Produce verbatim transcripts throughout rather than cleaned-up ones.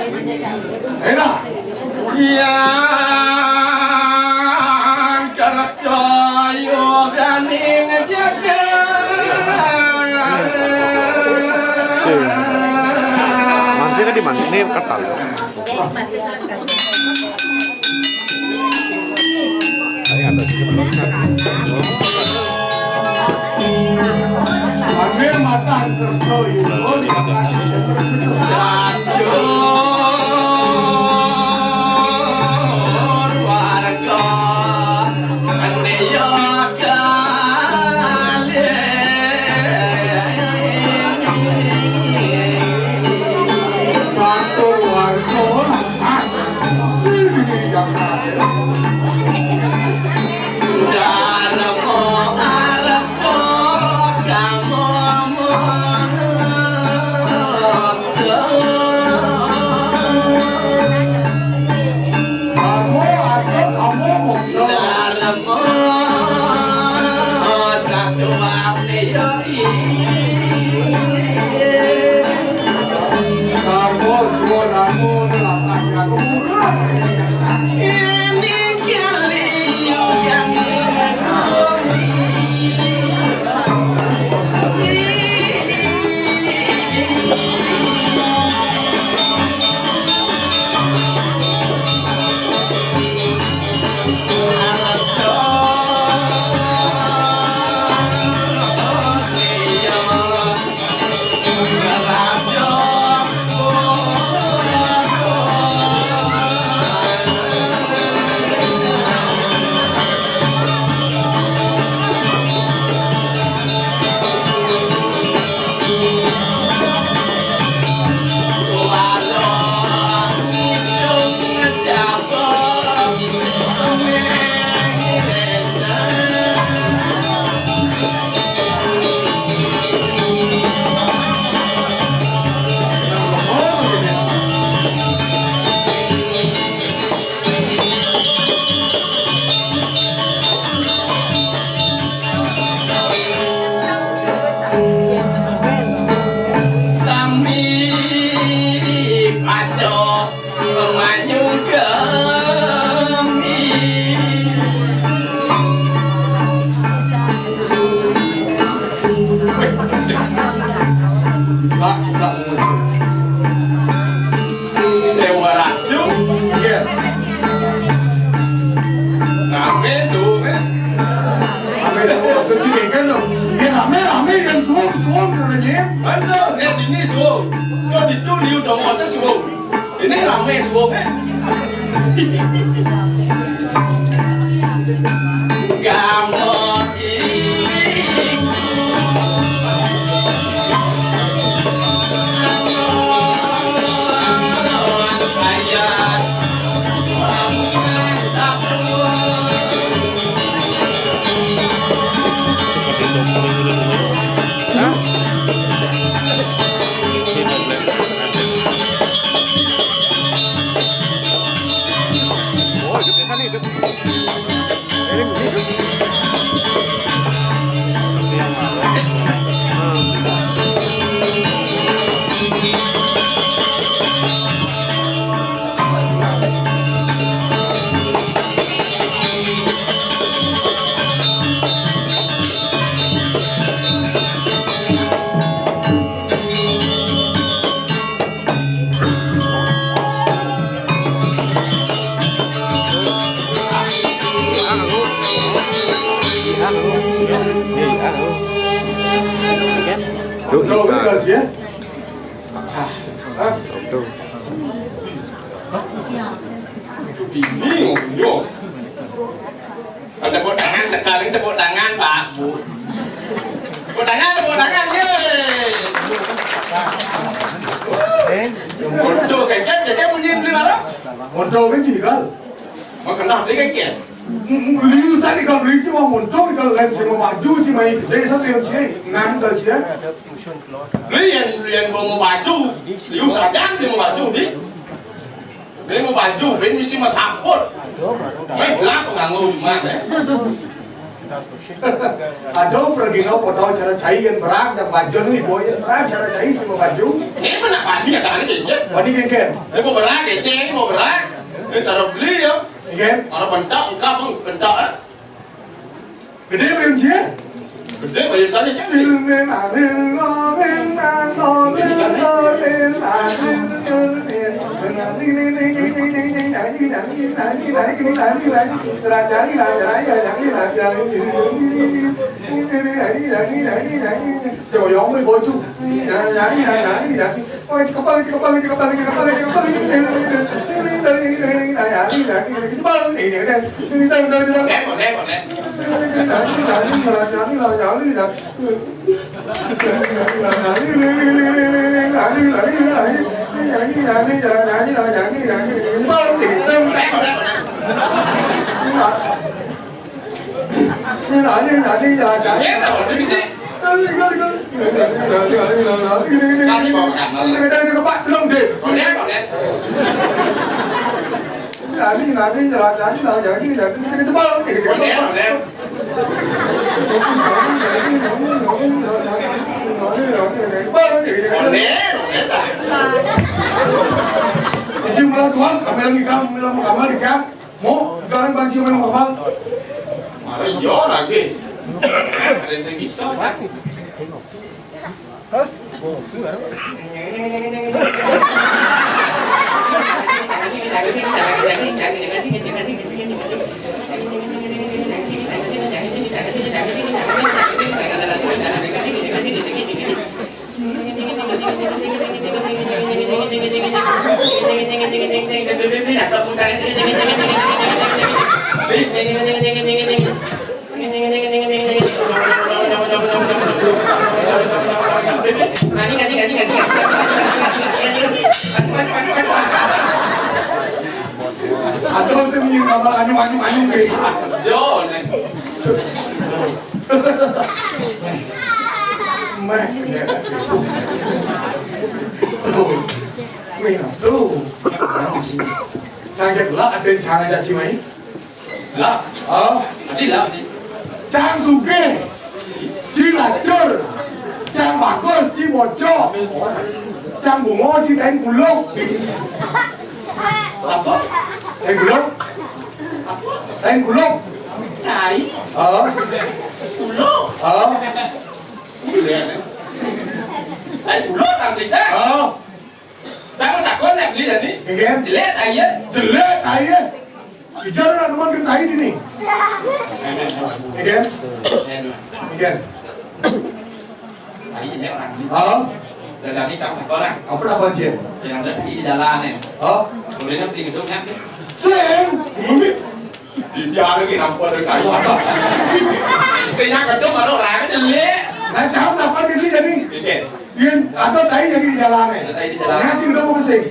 Enak. Yang kerja yoganing jagat. Sing. Mangkir di mana? Ini ketal. Ayo, ada sih, belum. Ane matan kerja iku. Sami padha manyung gemi. Pak, sudah muncul. Dewa Ratu. Iya. Rame suwe. Rame suwe, maksud si Keken tuh. Iya, rame, rame, yang suwe, suwe, katanya. Betul, ya, ini suwe. Kok itu liu dong, masa suwe? Ini rame suwe, eh. Gambar. Tuh, tuh, tuh, ya. Tuh. Bingung, yo. Tepuk tangan sekali, tepuk tangan, Pak, Bu. Tepuk tangan, tepuk tangan, yeay. Untuk kayak, kayak bunyi beli malam. Untuk kan sih, kan? Mau kenal beli kayak. Beli usah nih, kalau beli cuma untuk, kalau lain sih mau maju sih, main gede satu yang sih, ngantel sih ya. Lu yang, lu yang mau maju, lu saja yang mau maju, di. Lu mau maju, lu mesti mau samput. Main gelap nganggur gimana? Aduh, pergi no foto cara cai yang berak, yang baju nih, boy, yang berak cara cai sama baju. Ini mana padi ya, tadi dia. Padi genggen. Ini mau berak, ini mau berak. Ini cara beli ya. Genggen. Orang bentak, engkau pun bentak, eh. Gede apa yang cie? Gede apa yang tadi? Izin mula Tuhan, kami lagi kam, kami lagi kam. Mau, sekarang banci kami mau kapal. Mari yo lagi. Ada yang bisa. Aduh, saya punya gambar anyong-anyong, anyong, guys. Yo, nih. Meh, ya. Aduh. Wih, aduh. Kaget lah, ada yang cara caci main. Lah, oh, tadi lah sih. Cang sugih, ci lacur, cang bagus, ci bocok, cang bungo, ci tain kuluk. Apa? Tain kuluk. Apa? Tain kuluk. Tai. Oh. Kuluk. Oh. Tain kuluk, kan, Cang? Oh. Cang takon nak beli tadi. Iya. Jelek, tai, ya. Jelek, tai, ya. Ijar nak teman kita ini nih. Iya. Iya. Tadi ini orang ini. Oh. Dari tadi Cang takon lah. Apa nak kunci? Yang ada di jalan, ya. Oh. Boleh nak beli gedung, ya? Sing. Dia lagi nampak dari kayu. Saya nyangka tu baru orang jelek. Nah, Cang takon di sini jadi. Iya. Iya, ada tai jadi di jalan, ya. Ada tai di jalan. Ngaji udah mau pusing.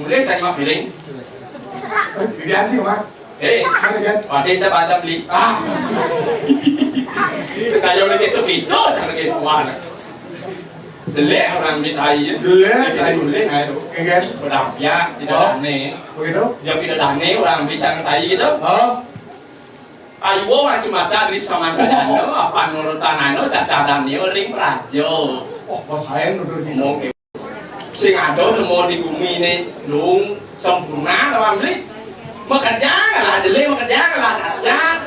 Mulai tadi mah piring. Ganti, Mak. Eh, mana dia? Pakai cap-cap beli. Ah. Itu kayak udah gitu, gitu, cara gitu. Wah. Jelek orang beli tai, ya. Jelek, tai. Jelek, ayo. Iya, kan? Udah biar, tidak aneh. Begitu? Dia tidak aneh, orang beli cang tai gitu. Oh. Ayo, macam-macam dari sama kadang, apa nurutan anu, cacadan dia ring raja. Oh, pas saya nuduh gitu. Oke. Sing ada nemu di bumi ni, lung sempurna lawan beli. Makerja kalah jelek, makerja kalah cacat.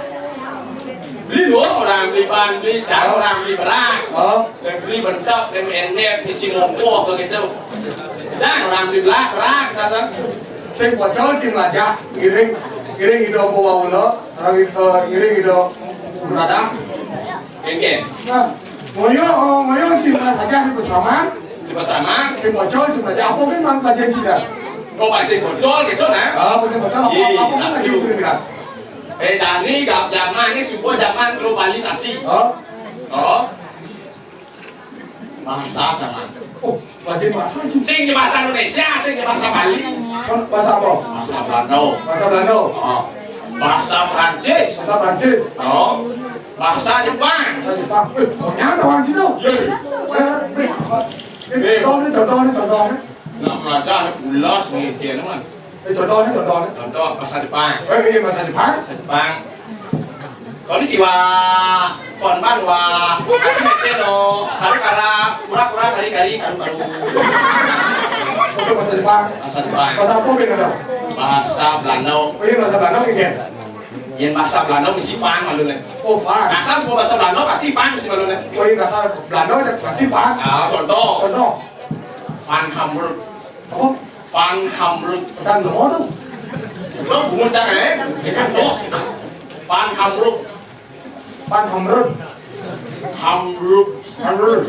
Beli lung orang beli ban, beli car orang beli berak. Oh. Dan beli bentuk, M N F, isi mokoh begitu. Dan orang beli berak, berak, rasa. Sing bocor, sing lajak, ngiring, ngiring hidup bawa ulo, orang, eh, ngiring hidup berada. Engke. Nah, ngoyo, oh, ngoyo sing saja di bersama. Di bersama. Sing bocor, sing saja. Apa kan mang kajian kita? Oh, Pak, sing bocor gitu, nah. Ah, sing bocor, apa, iya, apa kan lagi sudah bilang? Eh, Dani, gak zaman ni, semua zaman globalisasi. Oh. Oh. Bahasa zaman. Oh, lagi bahasa sih. Sing di bahasa Indonesia, sing di bahasa Bali. Bahasa apa? Bahasa Belanda. Bahasa Belanda. Oh. Bahasa Prancis. Bahasa Prancis. Oh. Bahasa Jepang. Bahasa Jepang. Eh, oh, nyata orang sini. Iya. Eh, eh, eh, contoh ni, contoh ni, contoh ni. Nak belajar ni pulas ni, dia ni kan. Eh, contoh ni, contoh ni. Contoh bahasa Jepang. Eh, iya, bahasa Jepang. Bahasa Jepang. Konnichiwa, konbanwa, hajimete no, haru kara, kura-kura, kari-kari, karu-karu. Itu bahasa Jepang. Bahasa Jepang. Bahasa apa bedanya? Bahasa Belanda. Oh iya, bahasa Belanda kayak gini. Yang bahasa Belanda mesti fan malu nih. Oh, fan. Asal semua bahasa Belanda pasti fan mesti malu nih. Oh iya, bahasa Belanda aja pasti fan. Ah, contoh. Contoh. Fan Hamburg. Apa? Fan Hamburg. Dan nomor tuh. Lo bungut cang, eh? Ikan bos. Fan Hamburg. Fan Hamburg. Hamburg. Hamburg.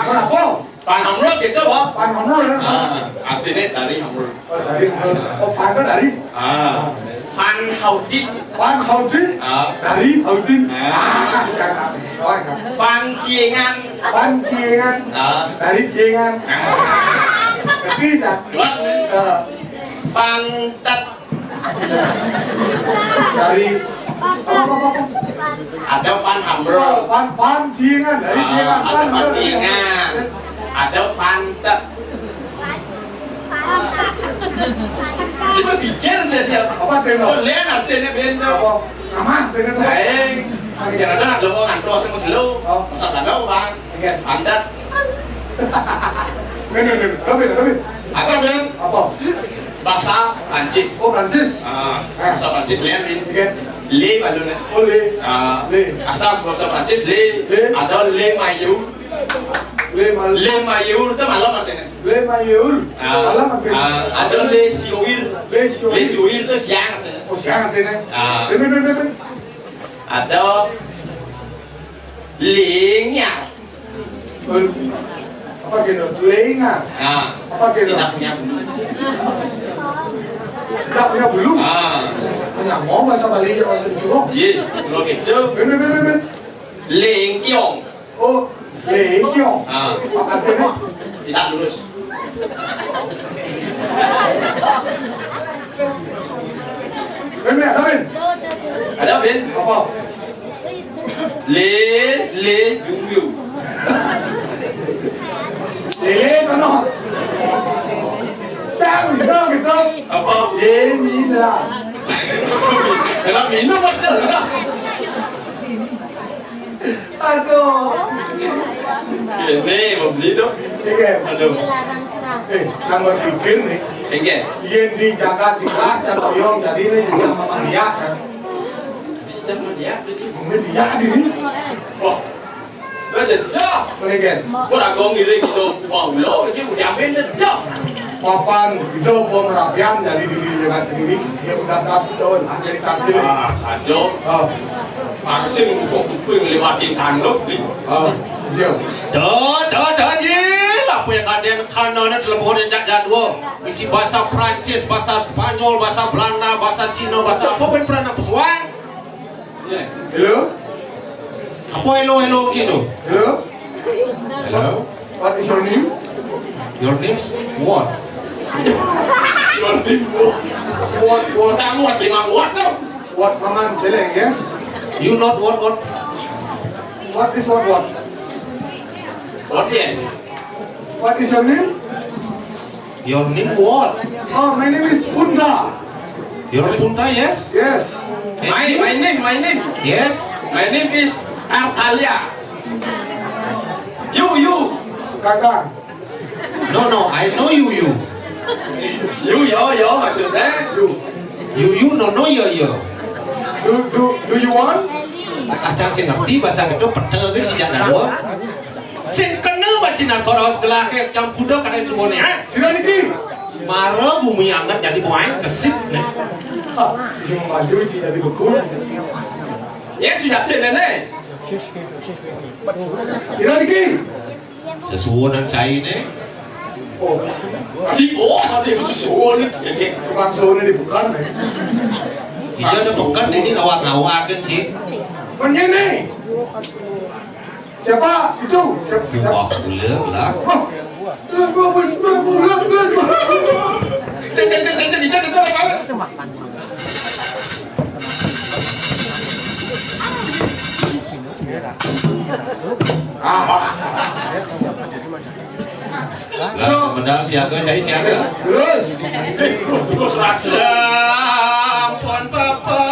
Kenapa? Fan Hamburg gitu, Pak. Fan Hamburg, ya? Ah, artinya dari Hamburg. Oh, dari Hamburg. Oh, fan itu dari? Ah. Fan Hautin. Fan Hautin? Ah. Dari Hautin? Ah. Ah, jangan. Oh, jangan. Fan Kiengan. Fan Kiengan. Ah. Dari Kiengan. Ah. Tapi, tak. Dua. Eh. Fan Tet. Dari apa, apa, apa? Ada Fan Hamburg. Fan, Fan Kiengan, dari Kiengan, ada Fan Kiengan. Ada Fan Tet. Dia pikir dia, dia. Apa, Teno? Oh, lihat artinya benda. Apa? Aman, Teno tuh. Eh, kira ada nggak lo mau ngantor sama dulu? Oh. Masa nggak tahu, Bang? Iya. Anda. Nih, nih, nih. Robin, Robin. Apa, Bang? Apa? Bahasa Prancis. Oh, Prancis. Ah, bahasa Prancis, lihat, Bang. Iya. Le, malu, nih. Oh, le. Ah, le. Asal bahasa Prancis, le. Le. Ada le mayu. Le mayu. Le mayu itu malam artinya. Le mayu. Ah, malam artinya. Ah, ada le siwir. Le siwir. Le siwir itu siang artinya. Oh, siang artinya. Ah. Le, le, le, le, le. Ada lengar. Apa gitu? Lengar. Nah, apa gitu? Tidak punya bulu. Tidak punya bulu? Ah. Punya mau bahasa Bali aja, bahasa Jawa. Iya, kalau gitu. Bener, bener, bener. Lengkiong. Oh, lengkiong. Ah. Apa artinya? Tidak lurus. Bener, bener. Ada, Ben? Apa? Le, le, dulu. Lele, kono. Tak bisa gitu. Apa? Le, mina. Kena minum aja lah. Aduh. Ini membeli tuh. Iya. Aduh. Eh, nang berpikir nih. Iya. Iya, di Jakarta, di kelas, Cak Oyong, jadi ini juga sama dia, kan? Sama dia, berarti. Mungkin dia di ini. Wah. Udah, dah. Oke, guys. Gua udah gong diri gitu. Wah, lo, ini udah main dah. Papan, itu gua merapian dari diri dengan sendiri. Dia udah tak betul, jadi takdir. Ah, saja. Oh. Vaksin kok kuping lewatin tanduk nih. Oh, iya. Dah, dah, dah, Jil. Apa yang kalian kanane telepon yang jak jadwal? Isi bahasa Prancis, bahasa Spanyol, bahasa Belanda, bahasa Cina, bahasa apa pun pernah pesuai? Hello? Apa hello, hello gitu? Hello? Hello? What is your name? Your name is what? Your name what? What, what? Kamu lima what tuh? What, Paman, jelek, yes? You not what, what? What is what, what? What, yes? What is your name? Your name what? Oh, my name is Punta. Your Punta, yes? Yes. And my, you? My name, my name. Yes? My name is Artalia. You, you. Kakak. No, no, I know you, you. You, yo, yo, maksudnya? You. You, you, no, no, yo, yo. Do, do, do you want? Acang sing ngerti bahasa gitu, petel gitu sejak dulu. Sing kena bacina koros gelahir jam kuda kadang semuanya, ha? Sudah niki. Mara bumi anget jadi buai, kesit, nih. Ah, dia mau maju sih jadi beku. Ya, sudah cek, Nenek. Sudah niki. Sesuunan cai, nih. Oh. Si, oh, ada yang sesuunan, cek. Tukang suunan di bukan, nih. Iya, ada bukan, ini ngawak-ngawak kan, sih. Punya, nih. Siapa? Itu. Siapa? Wah, gula lah. Wah. Ah. Lah, menang siaga, cai siaga. Terus. Sampun papa.